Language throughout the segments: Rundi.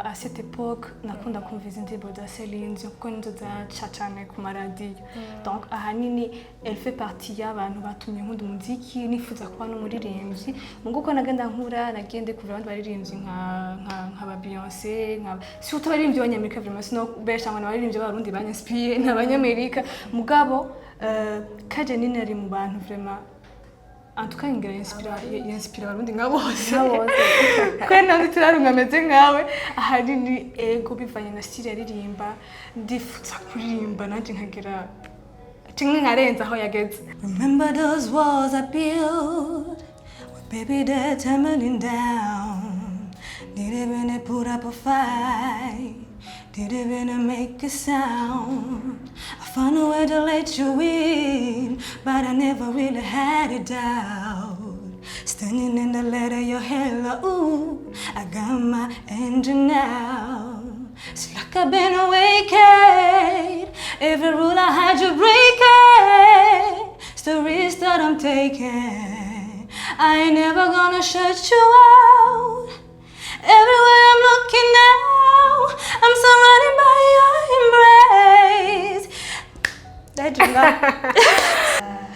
À cette époque nakunda kumva indirimbo za Celine Dion kuko nizo zaca cane ku maradiyo. Donc ahanini elle fait partie y'abantu batumye nkunda umuziki, nifuza kuba n'umuririmbyi. Mugo uko nagenda nkura, nagiye ndekuvura abandi baririmbyi nka ba Beyoncé, nka surtout abaririmbyi b'abanyamerika. Vraiment sino besha ngo abaririmbyi b'Abarundi banyinspire ni abanyamerika, mugabo Khadja Nin ari mu bantu vraiment, en tout cas ngira inspira Abarundi nka bose. Nka bose. Kubera nawe turarunga ameze nkawe. Ahanini ego, bivanye na style yaririmba, ndifuza kuririmba nanjye nkagera kimwe nkarenza aho yageze. Remember those walls I built? Well, baby, they're tumbling down. Didn't even put up a fight. Didn't even make a sound. I found a way to let you in, but I never really had a doubt. Standing in the light of your halo, ooh, I got my angel now. It's like I've been awakened. Every rule I had you break it. It's the risk that I'm taking. I ain't never gonna shut you out. Everywhere I'm looking now, I'm surrounded by your embrace. Ndajenga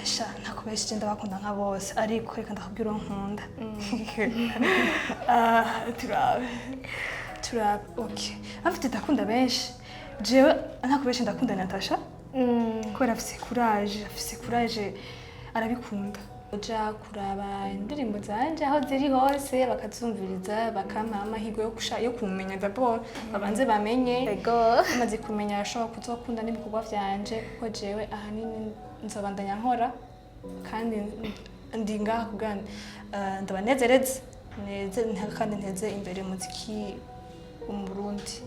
sha, ntakubeshe, ndabakunda nka bose, ariko reka ndakubwira uwo nkunda. Ah, turabe turabe. Okay, afite, ndakunda benshi. Jewe ntakubeshe, ndakunda Natasha kubera afise courage, afise courage, arabikunda. Uja kuraba indirimbo zanje aho ziri hose, bakazumviriza, bakampa amahirwe yo kumenya d'abord, babanze bamenye. Bamaze kumenya, ashobora kuzokunda n'ibikorwa vyanje, kuko jewe ahanini nzobandanya nkora kandi ndi ngaha kugira ndabanezereze neze kandi nteze imbere umuziki wo mu Burundi.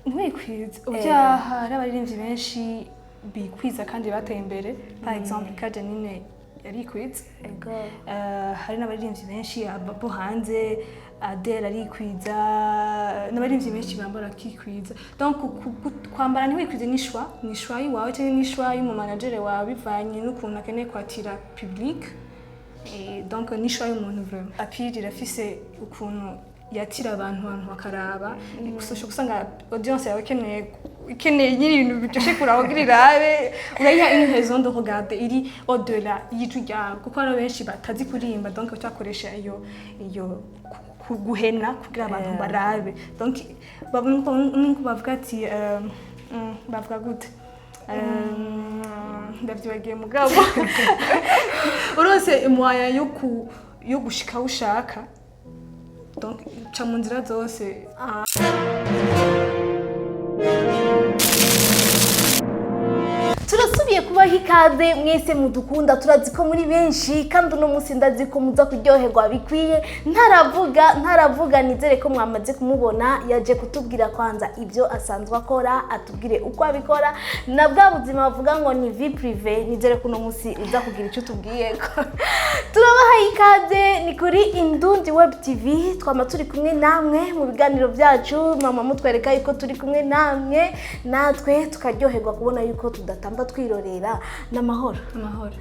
Ntiwikwize ubyaha, hari abaririmbyi benshi bikwiza kandi bateye imbere. Par exemple Khadja Nin yarikwiza. Hari n'abaririmbyi benshi bo hanze, Adele arikwiza, n'abaririmbyi benshi bambara bakikwiza. Donc kwambara ntiwikwize ni choix, ni choix yiwawe cyangwa ni choix y'umumanagere wawe, bivanye n'ukuntu akeneye kwatira public. Donc ni choix y'umuntu vraiment. Apiri irafise ukuntu yatira abantu, abantu bakaraba. Gusa ushobora gusanga audience yawe ikeneye nyine ibintu biryoshye kuraba kugira irabe, urayiha une raison de regarder iri au-delà y'ijwi ryawe, kuko hari benshi batazi kuririmba, donc bacakoresha iyo guhena kugira abantu barabe. Donc nuko bavuga ati bavuga gute? Ndavyibagiye, mugabo urose moyen yo gushika aho ushaka, donc ca mu nzira zose. Turasubiye kubaha ikaze mwese mudukunda. Turazi ko muri benshi kandi uno munsi ndazi ko muza kuryoherwa bikwiye. Ntaravuga ntaravuga, nizere ko mwamaze kumubona. Yaje kutubwira kwanza ibyo asanzwe akora, atubwire uko abikora na bwa buzima bavuga ngo ni vie privée. Nizere ko uno munsi uza kugira icyo utubwiye. Ko turabaha ikaze, ni kuri Indundi Web TV. Twama turi kumwe namwe mu biganiro byacu, mama mutwereka yuko turi kumwe namwe, natwe tukaryoherwa kubona yuko tudatamba twirorera n'amahoro. Amahoro.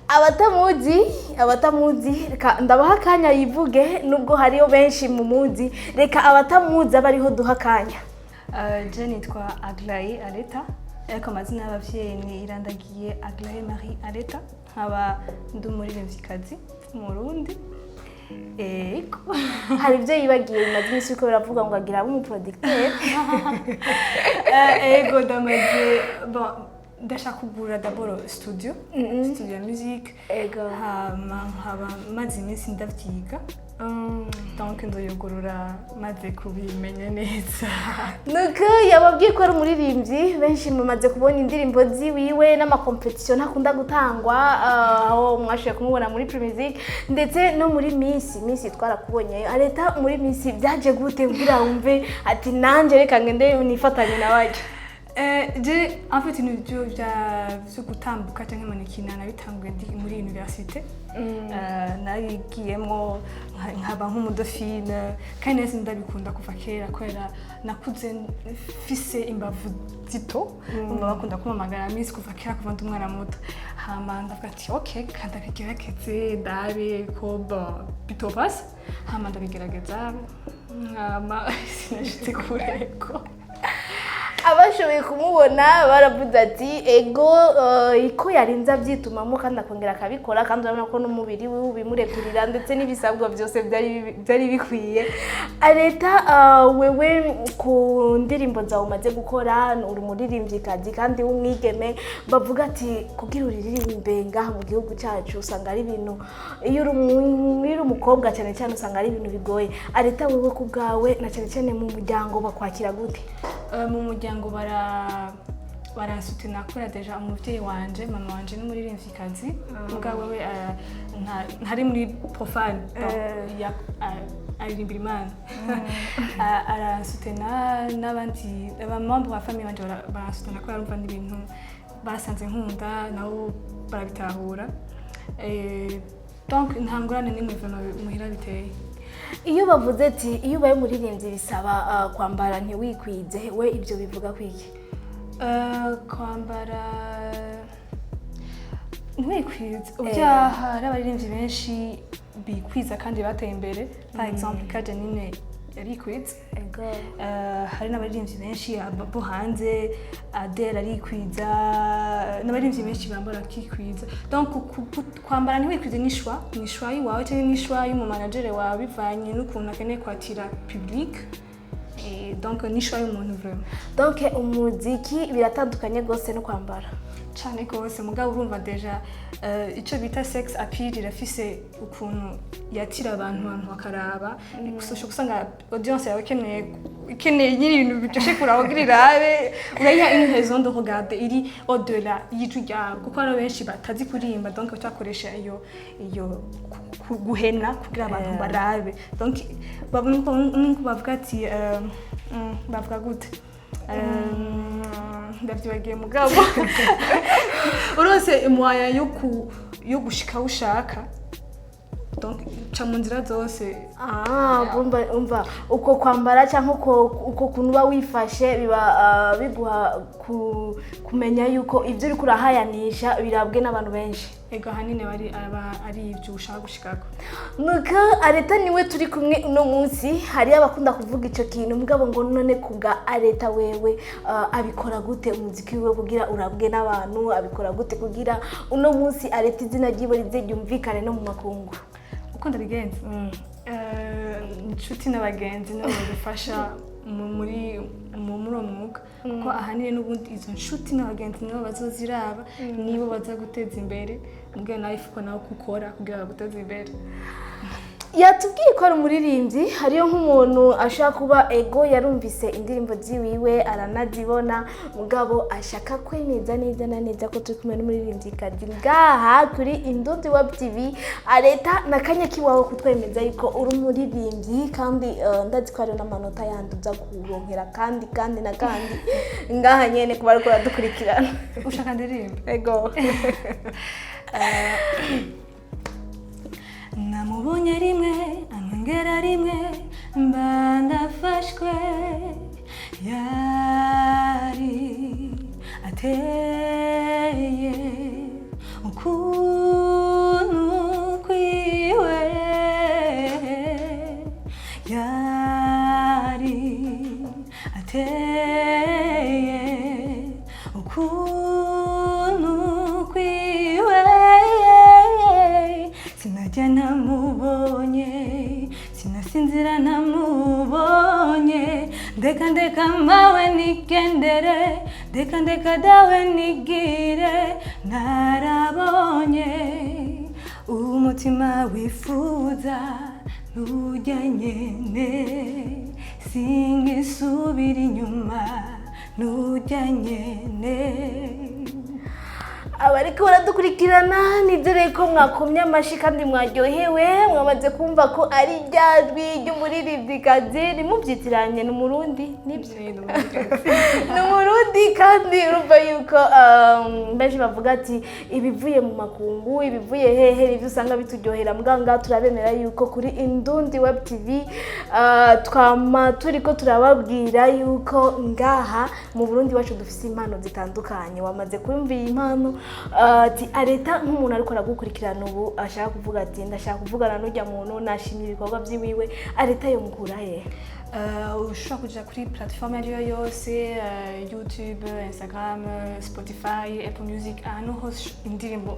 Abatamuzi, abatamuzi, reka ndabaha akanya yivuge. Nubwo hariyo benshi mumuzi, reka abatamuzi abe ariho duha akanya. Je nitwa Aglaé Aleta, ariko amazina y'abavyeyi ni Irandagiye Aglaé Marie Aleta, nkaba ndi umuririmvyikazi mu Burundi. Ego. Hari ibyo yibagiye, bimaze iminsi biriko biravuga ngo agira abe umuproducteur. Ego, ndamaze, bon, ndashaka kugura d'abord studio ya musique. Hama nkaba maze iminsi ndavyiga, donc nzoyugurura maze kubimenya neza. Nuko yababwiye ko ari umuririmbyi, benshi mumaze kubona indirimbo ziwiwe n'amakompetisiyo ntakunda gutangwa, aho mwashoboye kumubona muri Primusic ndetse no muri Miss twarakubonyeyo. Areta, muri Miss byaje gute kugira wumve ati nanje reka ngende nifatanye na bajya? Je en fait ibintu byo gutambuka cyangwa mannequinat nabitanguye ndi muri université. Narigiyemwo nkaba nk'umudauphine, kandi nahise ndabikunda kuva kera kubera nakuze mfise imbavu zito, umva bakunda kumpamagara Miss kuva kera, kuva ndi umwana muto. Hama ndavuga ati ok, kandi ndabigerageze ndabe ko bon bitopasa. Hama ndabigerageza. Nkama sinashitse kureko. Abashoboye kumubona baravuze ati ego, ko yarinze abyitumamo kandi akongera akabikora, kandi urabona ko n'umubiri we ubimurekurira, ndetse n'ibisabwa byose byari bikwiye. Areta, wewe ku ndirimbo zawe umaze gukora, uri umuririmbyikazi kandi w'umwigeme, bavuga ati kugira uririmbe ngaha mu gihugu cyacu usanga ari ibintu, iyo uri umukobwa cyane cyane usanga ari ibintu bigoye. Areta, wewe ku bwawe na cyane cyane mu muryango bakwakira gute? Mu muryango baransutena kubera déjà umuvyeyi wanje, mama wanje, n'umuririmvyikazi, mugabo wewe ntari muri profane. Donc, aririmbira Imana. Aransutena n'abandi aba membres ba famille banje baransutena kubera urumva n'ibintu basanze nkunda, nabo barabitahura. Donc nta ngorane n'imwe vraiment muhira biteye. Iyo bavuze ati iyo ubaye umuririmbyi bisaba kwambara ntiwikwize, we ibyo bivuga kwiki? Kwambara ntiwikwize, ubyaha hari abaririmbyi benshi bikwiza kandi bateye imbere. Par exemple, Kajanine yarikwiza. Hari n'abaririmbyi benshi bo hanze, Adele arikwiza, n'abaririmbyi benshi bambara bakikwiza. Donc kwambara ntiwikwize ni choix, ni choix y'iwawe cyangwa ni choix y'umumanagere wawe, bivanye n'ukuntu akeneye kwatira public. Donc ni choix y'umuntu vraiment. Donc umuziki biratandukanye rwose no kwambara. Cane gose, mugabo urumva déjà ico bita sex appeal irafise ukuntu yatira abantu bakaraba. Gusa ushobora gusanga audience yawe ikeneye nyine ibintu biryoshe kuraba kugira irabe, urayiha une raison de regarder iri au delà y'ijwi ryawe, kuko hari benshi batazi kuririmba, donc bacakoresha iyo guhena kugira abantu barabe. Donc babona uko bavuga ati bavuga gute? Ndavyibagiye, mugabo urose moyen yo gushika aho ushaka, donc ca mu nzira zose. Ah, umva uko kwambara cyangwa uko kuntu uba wifashe biba biguha kumenya yuko ibyo uriko urahayanisha birabwe n'abantu benshi. Ego, ahanini aba ari ibyo ushaka gushikako. Nuko Areta niwe turi kumwe uno munsi. Hariyo abakunda kuvuga icyo kintu, mugabo ngo none kubwa Areta wewe, abikora gute umuziki wiwe kugira urabwe n'abantu? Abikora gute kugira uno munsi Areta izina ryiwe rize ryumvikane no mu makungu? Uko ndabigenza? Inshuti n'abagenzi nabo badufasha muri uwo mwuga, kuko ahanini n'ubundi izo nshuti n'abagenzi nibo bazoziraba, nibo baza guteza imbere. Mbwira nawe ifuko nawe kukora kugira baguteze imbere. Yatubwiye ko ari umuririmbyi. Hariyo nk'umuntu ashaka kuba ego yarumvise indirimbo ziwiwe aranazibona, mugabo ashaka kwemeza neza na neza ko turi kumwe n'umuririmbyikazi ngaha kuri Indundi Web TV. Areta, nakanya kiwawe kutwemeza yuko uri umuririmbyi, kandi ndazi ko hariho n'amanota yandi uza kuronkera kandi na kandi ngaha nyene kuba ariko uradukurikirana. Ushaka ndirimbe? Ego. Namubonye rimwe, antwengera rimwe, mba ndafashwe. Yari ateye ukuntu kwiwe, yari ateye ukuntu kwiwe. Sinajya ntamubonye, sinasinzira ntamubonye. Ndeka ndeka mawe nigendere, ndeka ndeka dawe nigire. Narabonye umutima wifuza nujya nyene, singisubira inyuma, nujya nyene. Abariko baradukurikirana, nizere ko mwakomye amashi kandi mwaryohewe. Mwamaze kumva ko ari rya jwi ry'umuririmbyikazi, ntimubyitiranye, ni Umurundi, nibyo, ni Umurundi. Kandi urumva yuko benshi bavuga ati ibivuye mu makungu, ibivuye hehe, nibyo usanga bituryohera. Mbwanga turabemera yuko kuri Indundi Web TV twama turiko turababwira yuko ngaha mu Burundi wacu dufise impano zitandukanye. Wamaze kumva iyi impano. Ati Areta, nk'umuntu ariko aragukurikirana ubu, ashaka kuvuga ati ndashaka kuvugana n'ujya muntu, nashimye ibikorwa byiwiwe, Areta yo mukura he? Ushobora kuja kuri plateforme ariyo yose, YouTube, Instagram, Spotify, Apple Music, ahantu hose indirimbo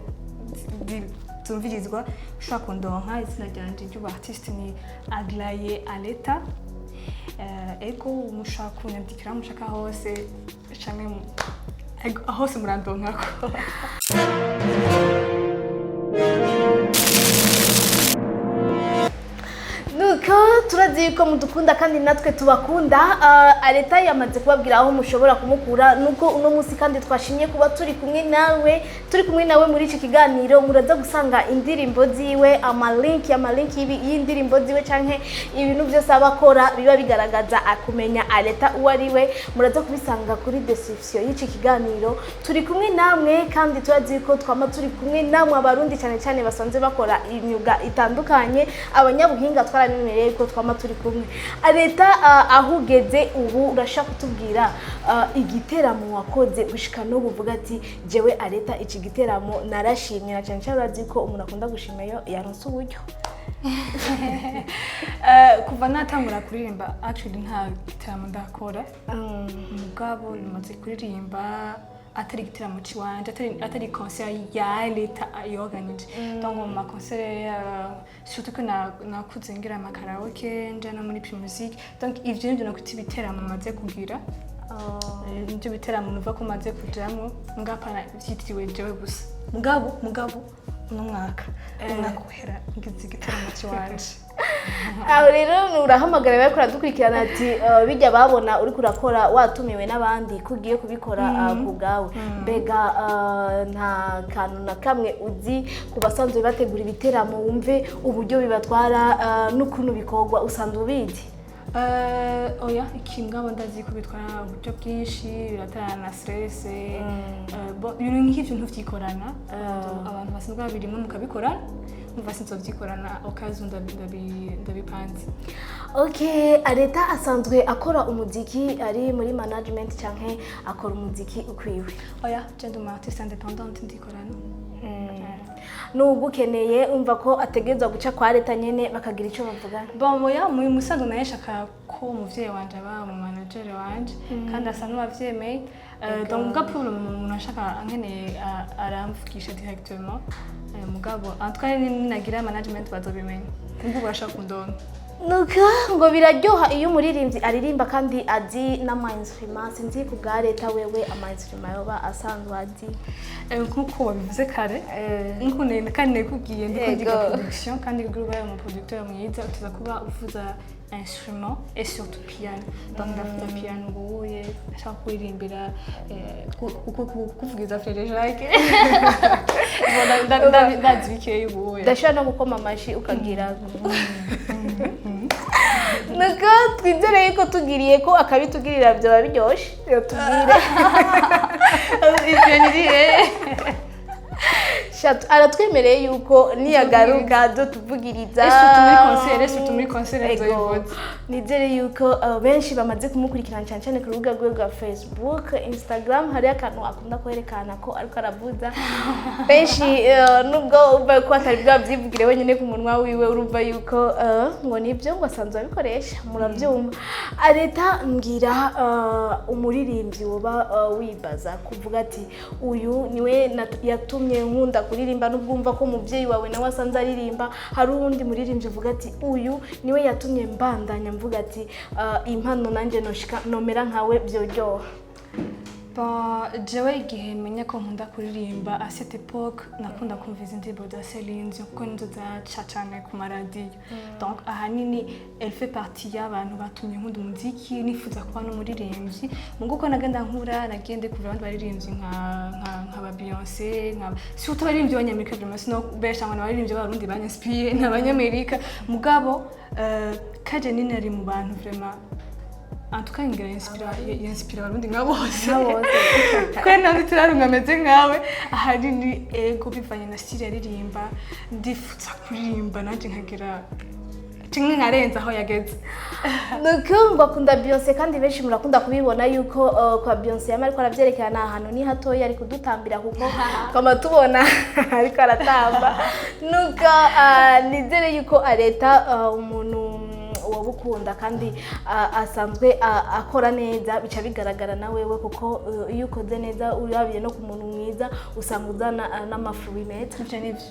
zumvirizwa ushobora kundonka. Izina ryanje ry'ubu artiste ni Aglaye Aleta. Ego, mushobora kunyandikira aho mushaka hose canke ego, hose murandonkako. Nuko turazi yuko mudukunda kandi natwe tubakunda. Areta yamaze kubabwira aho mushobora kumukura. Nuko uno munsi kandi twashimye kuba turi kumwe nawe muri iki kiganiro. Muraza gusanga indirimbo ziwe, amalinki y'indirimbo ziwe canke ibintu byose aba akora biba bigaragaza akumenya Areta uwo ari we, muraza kubisanga kuri description y'iki kiganiro. Turi kumwe namwe kandi turazi yuko twama turi kumwe namwe, Abarundi cyane cyane basanzwe bakora imyuga itandukanye, abanyabuhinga, twarabimenyereye ko twama turi kumwe. Areta, aho ugeze ubu, urashaka kutubwira igiteramo wakoze gushika n'ubu uvuga ati jewe Areta iki giteramo narashimye, na cyane cyane urazi ko umuntu akunda gushima iyo yaronse uburyo? Kuva natangura kuririmba, actually nta giteramo ndakora. Mugabo namaze kuririmba atari igiteramo ciwanje, atari concert ya leta yorganije. Donc mu ma concert, surtout ko nakuze ngira ama karaoke, nja no muri Primusic, donc ivyo nivyo nakwita ibiteramo maze kugira. Nivyo biteramo nuva ko maze kujamwo ngapana vyitiriwe jewe gusa. Mugabo uno mwaka uhera ngize igiteramo ciwanje. Aho rero urahamagara bariko uradukurikirana ati bijya babona uriko urakora watumiwe n'abandi, ko ugiye kubikora ku bwawe. Mbega nta kantu na kamwe uzi ku basanzwe bategura ibiteramo, wumve uburyo bibatwara n'ukuntu bikorwa, usanzwe ubizi? Oya, ikingabo ndazi ko bitwara uburyo bwinshi, biratana na stress. Bon, ibintu nk'ivyo ntuvyikorana. Abantu basanzwe babirimwo mukabikorana, umva sinzovyikorana okazi ndabipanze. Okay, Areta asanzwe akora umuziki ari muri management canke akora umuziki ukwiwe? Oya, je ndi umu artiste indépendante, ndikorana. Nubwo ukeneye, umva ko ategerezwa guca kwa Leta nyene bakagira ico bavugana. Bon, oya, mu musanzwe naye shaka ko umuvyeyi wanje aba mu manager wanje, kandi asa n'uwavyemeye. Donc muga pour le moment umuntu ashaka ankeneye aramvugisha directement. Mugabo en tout cas ninagira management bazobimenya, ubwo barashaka kundonka. Nuko ngo biraryoha iyo umuririmbyi aririmba kandi azi n'ama instrument. Sinzi ku bwa Leta, wewe ama instrument yoba asanzwe azi? Nkuko wabivuze kare, nkuko kandi nakubwiye, ndiko ndiga production, kandi kugira ube umu producteur mwiza utuza kuba uvuza instrument et surtout piano. Donc ndavuza piano ubuye, ndashaka kuririmbira, kuvugiza Frère Jacques. Bon, ndazi bikeya ubuye. Ndashobora no gukoma amashi ukagira. Nuko twizere yuko tugiriye ko akabitugirira byoba biryoshe, tubwire. Ivyo ni Shatu aratwemereye yuko niyagaruka dutuvugiriza. Et surtout muri concert, et surtout muri concert Ego. nzoyivuza. Nizere yuko benshi bamaze kumukurikirana cyane cyane ku rubuga rwe rwa Facebook, Instagram, hariyo akantu akunda kwerekana ko ariko aravuza. Benshi nubwo umva ko atari bwabyivugire wenyine ku munwa wiwe, urumva yuko ngo nibyo, ngo asanzwe abikoresha, murabyumva. Areta, mbwira umuririmbyi woba wibaza kuvuga ati uyu niwe yatumye nkunda kuririmba, nubwo wumva ko umubyeyi wawe nawe asanze aririmba, hari uwundi muririmbyi uvuga ati uyu niwe yatumye mbandanya mvuga ati impano nanjye noshika nomera nkawe byoryoha? Bon, jewe igihe menya ko nkunda kuririmba, à cette époque nakunda kumva izi ndirimbo za Céline Dion, kuko nizo zaca cane ku maradiyo. Donc ahanini elle fait partie y'abantu batumye nkunda umuziki, nifuza kuba n'umuririmbyi. Mugo uko nagenda nkura, nagiye ndekuvura abandi baririmbyi nka ba Beyoncé, nka surtout abaririmbyi b'Abanyamerika. Vraiment sino besha ngo abaririmbyi b'Abarundi banyinspire ni Abanyamerika. Mugabo Kaje Nina ari mu bantu vraiment, en tout cas ngira inspira Abarundi nka bose. Nka bose. Kwe nawe turarunga ameze nkawe ahanini. Ego, bivanye na style aririmba, ndifuza kuririmba nanjye nkagira Kimwe nkarenza aho yageze. Nuko ngo akunda Beyonce, kandi benshi murakunda kubibona yuko kwa Beyonce yama ariko aravyerekana ahantu ni hatoya ari kudutambira, kuko twama tubona ariko aratamba. Nuko nizere yuko Areta umuntu woba ukunda kandi asanzwe akora neza, bica bigaragara na wewe, kuko iyo ukoze neza urabiye no ku muntu mwiza, usanga uzana n'amafruits meza. Ivyo nivyo.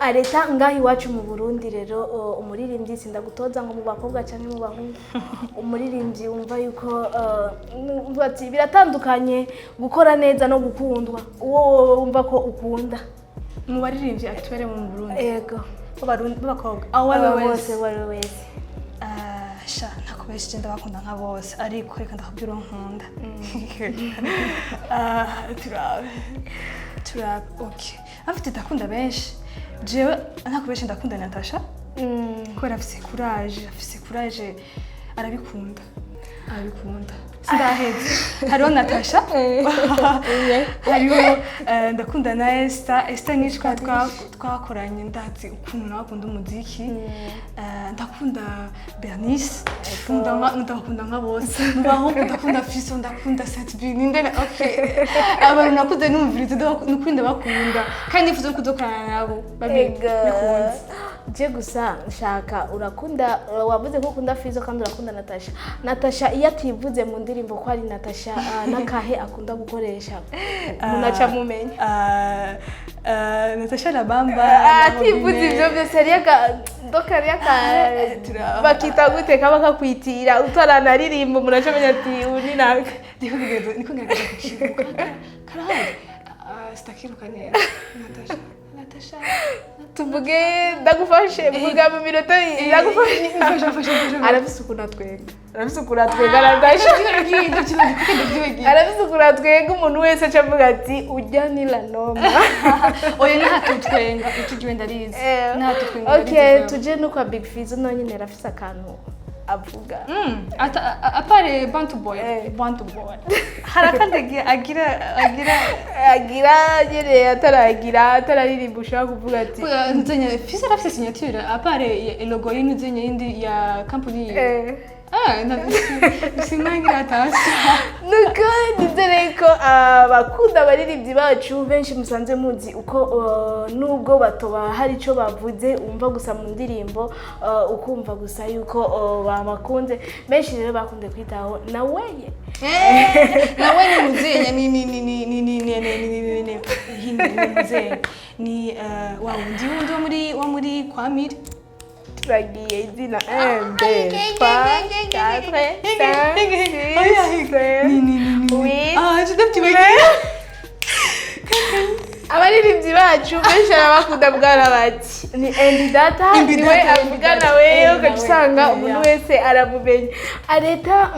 Areta, ngaho iwacu mu Burundi rero, umuririmbyi, sindagutoza ngo mu bakobwa cyangwa mu bahungu, umuririmbyi wumva yuko wumva ati biratandukanye gukora neza no gukundwa, uwo wowe wumva ko ukunda? Mu baririmbyi actuel mu Burundi? Yego. B'Abarundi b'abakobwa, aho uwo ari we bose wese? Uwo ari we wese. Ah, sha, ntakubesheje, ndabakunda nka bose, ariko reka ndakubwira uwo nkunda. Ah, turabe turabe. Okay, afite, ndakunda benshi. Jewe ntakubeshe, ndakunda Natasha kubera afise courage, afise courage, arabikunda, arabikunda. Sindaheze, hariho Natasha, hariho ndakunda na Esther. Esther nishwa twakoranye, ndazi ukuntu nawe akunda umuziki. Ndakunda Bernice, ndakunda nka bose. Mu bahungu ndakunda Fiso, ndakunda Satbi, ninde, okay, abantu nakuze numviriza, nukuri ndabakunda kandi nifuza no kuzokorana nabo bikunze. Je gusa nshaka, urakunda, wavuze ko ukunda Fizo kandi urakunda Natasha. Natasha iyo ativuze mu ndirimbo ko ari Natasha, n'akahe akunda gukoresha umuntu aca mumenya? Natasha Labamba. Ativuze ibyo byose, hariyo aka doka, hariyo aka bakita gute, kaba kakwitira utaranaririmba, umuntu aca amenya ati ubu ni naka. Niko ngerageza kukibuka, karahari. Ah, sitakibuka neza. Natasha, Natasha. Tuvuge ndagufashe, vuga mu minota, ndagufashe. Mfasha, mfasha, mfasha. Arafise ukuntu atwenga, arafise ukuntu atwenga Natasha, arafise ukuntu atwenga, umuntu wese aca avuga ati ujya ni la noma. Oya, ntatutwenga, ico gihe ndarizi, ntatutwenga. Okay, tuje no kwa Big Fizzo, nawe nyine arafise akantu avuga. À part Bantu Boy. Bantu Boy hari akandi agira agira. Agira nyine ataragira, atararirimba, ushobora kuvuga ati Nzenya Fizzo arafise signature à part logo y'inuzenya yindi ya company. Ah, sinagira attention. Nuko nizere ko abakunda abaririmbyi bacu benshi musanze muzi uko nubwo batoba hari icyo bavuze, wumva gusa mu ndirimbo, ukumva gusa yuko babakunze. Benshi rero bakunze kwitaho naweye. Nawe ni muzenya, ni muzenya, ni wa wundi wundi wo muri kwa Miri. Turagiye izina: 1, 2, 3, 4, 5, 6, 7, 8. Ah, je ndabyibagiwe. Abaririmbyi bacu benshi arabakunda, bwana, bati ni Andy Data. Andy niwe Data, Andy avuga Data. nawe Nawe. ugaca usanga umuntu wese aramumenya. Areta,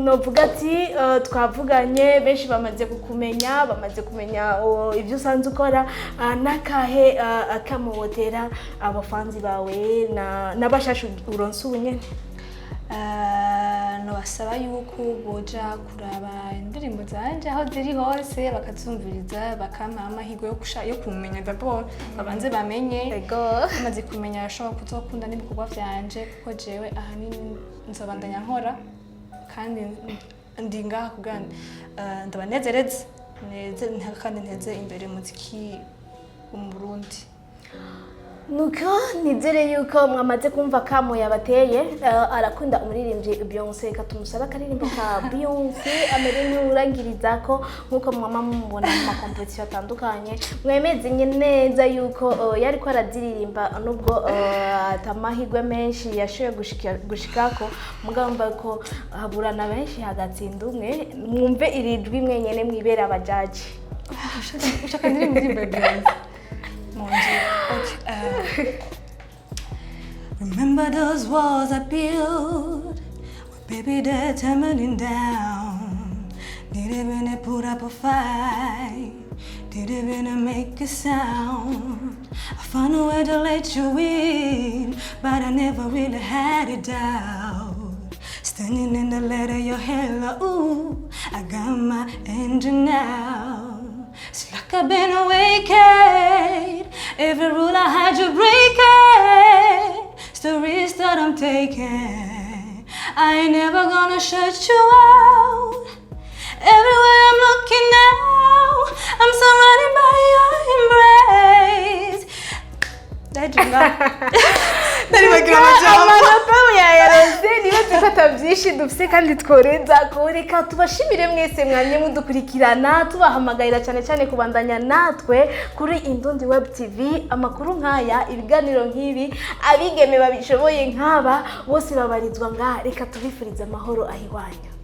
novuga ati twavuganye, benshi bamaze kukumenya, bamaze kumenya ibyo usanzwe ukora. N'akahe akamubotera abafanzi bawe n'abashasha uronse ubu nyene? Nobasaba yuko boja kuraba indirimbo zanje aho ziri hose, bakazumviriza, bakampa amahirwe yo kumenya d'abord, babanze bamenye. Bamaze kumenya, bashobora kuzokunda n'ibikorwa vyanje, kuko jewe ahanini nzobandanya nkora kandi ndi ngaha kugira ndabanezereze kandi nteze imbere umuziki wo mu Burundi. Nuko nizere yuko mwamaze kumva kamo yabateye. Arakunda umuririmbyi Beyonce. Reka tumusabe akaririmbo ka Beyonce amere nk'urangiriza ko nkuko mwama mumubona mu makompetisiyo atandukanye, mwemeze neza yuko yariko araziririmba, nubwo atamahirwe menshi yashoboye gushikako, mugabo mva ko haburana benshi hagatsinda umwe. Mwumve iri jwi mwenyene, mwibera abajaji. Ushaka ndirimbo indirimbo ya Beyonce? Mon Dieu. Okay. Remember those walls I built? Well, baby, they're tumbling down. Did even put up a fight? Did even make a sound? I found a way to let you in, but I never really had a doubt. Standing in the light of your halo, ooh, I got my engine now. It's like I've been awakened. Every rule I had you break it. It's the risk that I'm taking. I ain't never gonna shut you out. Everywhere I'm looking now, I'm surrounded by your embrace. Ndaribagira amajambo. Amanota yayaroze. Niba dufata byinshi dufise kandi tworenza ko, reka tubashimire mwese mwamye mudukurikirana, tubahamagarira cyane cyane kubandanya natwe kuri Indundi Web TV. Amakuru nk'aya, ibiganiro nk'ibi, abigeme babishoboye nk'aba bose babarizwa ngaha. Reka tubifurize amahoro aho iwanyu.